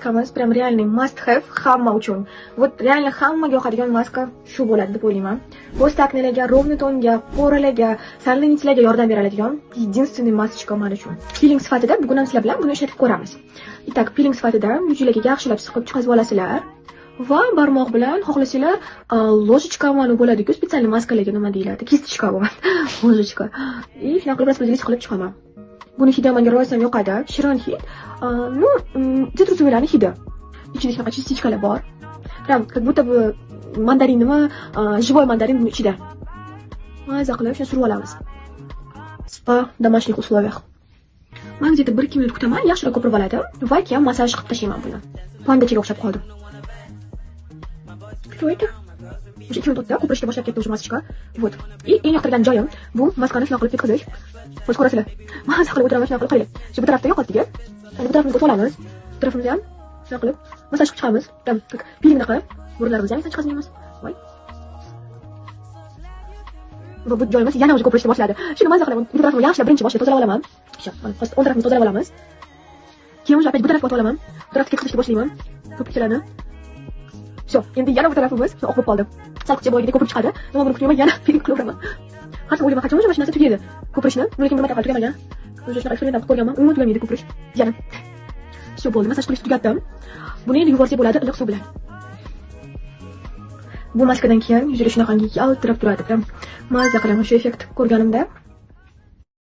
Maskamiz прям реальный must have hamma uchun. Вот реально hammaga yoqadigan maska shu bo'ladi deb o'ylayman. Постакне larga, ровный tonga, пора larga, сальный larga yordam beradigan единственный масочка men uchun. Piling sifatida bugun ham sizlar bilan buni ishlatib ko'ramiz. Итак, piling sifatida yuzinglarga yaxshilab siqib chiqazib olasizlar. Va barmoq bilan, xohlasanglar, ложечка mana bo'ladi-ku, специальный maskalarga nima deyiladi? Кисточка bo'ladi. Ложечка. И shunaqa qilib распределить qilib chiqaman. Buni hidi menga rosayam yoqadi. Shirin hid. Ну, цитрусовый larni hidi. Ichida shunaqa частичка lar bor. Прям как будто бы mandarinimi, живой mandarin buni ichida. Maza qilib shuni surib olamiz. Спа в домашних условиях. Man где-то 1-2 minut kutaman, yaxshiroq ko'pirib oladi va keyin massaj qilib tashlayman buni. Pandachaga o'xshab qoldi. Что это? Уже 2 minut o'tdi, ko'pirishga boshlab ketdi уже масочка. Вот. И eng yoqtirgan joyim bu maskani shunaqa qilib ketkazish. Hozir ko'rasizlar. Maza qilib o'tiraman, shunaqa qilib qaranglar. Shu bu tarafda yo'qotdik. Endi bu tarafimizga o'tib olamiz. Bu tarafimizni ham shunaqa qilib massaj qilib chiqamiz. Там как pilingdaqa burunlarimizni ham chiqazmaymiz. Voy. Va bu joyimiz yana уже ko'pirishga boshladi. Shuni maza qilaman. Bu tarafimni yaxshilab birinchi boshida tozalab olaman. Всё, mana hozir o'ng tarafini tozalab olamiz. Keyin уже опять bu tarafga o'tib olaman. Bu tarafga ketkazishga boshlayman. Ko'pikchalarni. Всё, endi yana bu tarafimiz oq bo'lib qoldi. Sal qilcha boyagidek ko'pirib chiqadi. Nima, buni kutmayman, yana piling qilaveraman. Har safar o'ylayman, qachon уже mana shu narsa tugaydi. Ko'pirishni, lekin bir marta tugamagan. Уже shunaqa eksperiment qilib ko'rganman, umuman tugamaydi ko'pirish. Yana. Всё, bo'ldi, massaj qilishni tugatdim. Buni endi yuvorsak bo'ladi iliq suv bilan. Bu maskadan keyin yuzingiz shunaqangi yaltirab turadi. Прям maza qilaman shu effekt ko'rganimda.